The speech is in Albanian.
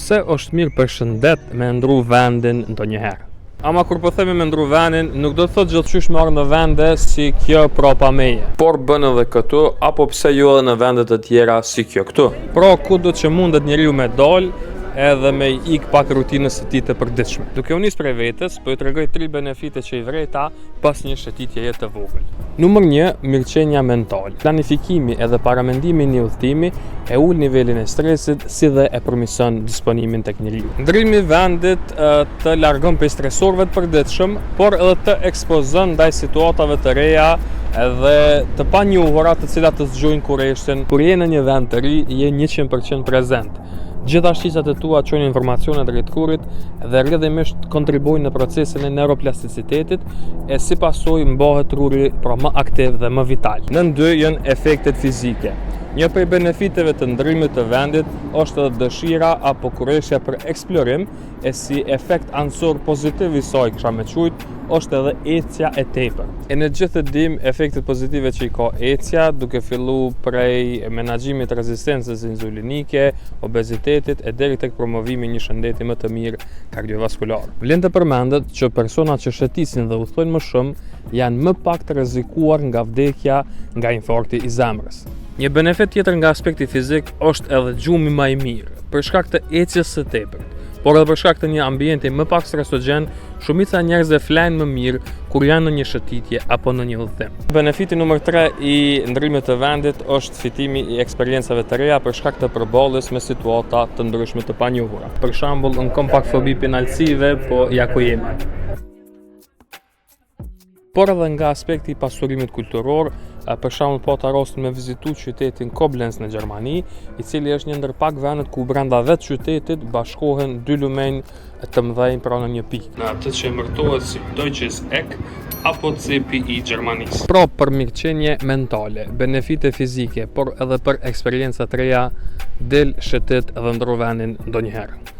Pse është mirë për shëndet me ndru vendin ndonjëherë? Ama kur po themi me ndru vendin, nuk do të thotë gjithqysh me ardhë në vende si kjo prapa meje. Por bën edhe këtu, apo pse jo edhe në vende të tjera si kjo këtu. Pra kudo që mundet njeriu me dal, edhe me ik pak rutinës së tij të përditshme. Duke u nis prej vetes, po ju tregoj tri benefite që i vrejta pas një shëtitjeje të vogël. Numër 1, mirëqenia mentale. Planifikimi edhe paramendimi i një udhëtimi e ul nivelin e stresit si dhe e përmirëson disponimin tek njeriu. Ndrimi i vendit të largon prej stresorëve të përditshëm, por edhe të ekspozon ndaj situatave të reja edhe të panjohura të cilat të zgjojnë kureshtjen. Kur je në një vend të ri, je 100% prezent. Gjitha shqisat e tua çojnë informacione drejt trurit dhe rrjedhimisht kontribuojnë në procesin e neuroplasticitetit e si pasojë mbahet truri pra më aktiv dhe më vital. Nën 2 janë efektet fizike. Një prej benefiteve të ndërrimit të vendit është edhe dëshira apo kureshtja për eksplorim e si efekt anësor pozitiv i saj kisha me qujt, është edhe ecja e tepërt. E ne gjithë e dim efektet pozitive që i ka ecja, duke fillu prej menaxhimit të rezistencës insulinike, obezitetit e deri tek promovimi i një shëndeti më të mirë kardiovaskular. Vlen të përmendet që personat që shëtisin dhe udhëtojnë më shumë janë më pak të rrezikuar nga vdekja nga infarkti i zemrës. Një benefit tjetër nga aspekti fizik është edhe gjumi më i mirë, për shkak të ecjes së tepërt, por edhe për shkak të një ambienti më pak stresogjen, shumica e njerëzve flenë më mirë kur janë në një shëtitje apo në një udhëtim. Benefiti numër 3 i ndërrimit të vendit është fitimi i eksperiencave të reja për shkak të përballjes me situata të ndryshme të panjohura. Për shembull, unë kam pak fobi prej naltësive, po ja ku jemi. Por edhe nga aspekti i pasurimit kulturor, për shembull pata rastin me vizitu qytetin Koblenz në Gjermani, i cili është një ndër pak vendet ku brenda vetë qytetit bashkohen dy lumenj të mëdhenj pra në një pikë. Në atë që emërtohet si Deutsches Eck apo cepi i Gjermanisë. Pra për mirëqenie mentale, benefite fizike, por edhe për eksperienca të reja, del shëtit dhe ndro vendin ndonjëherë.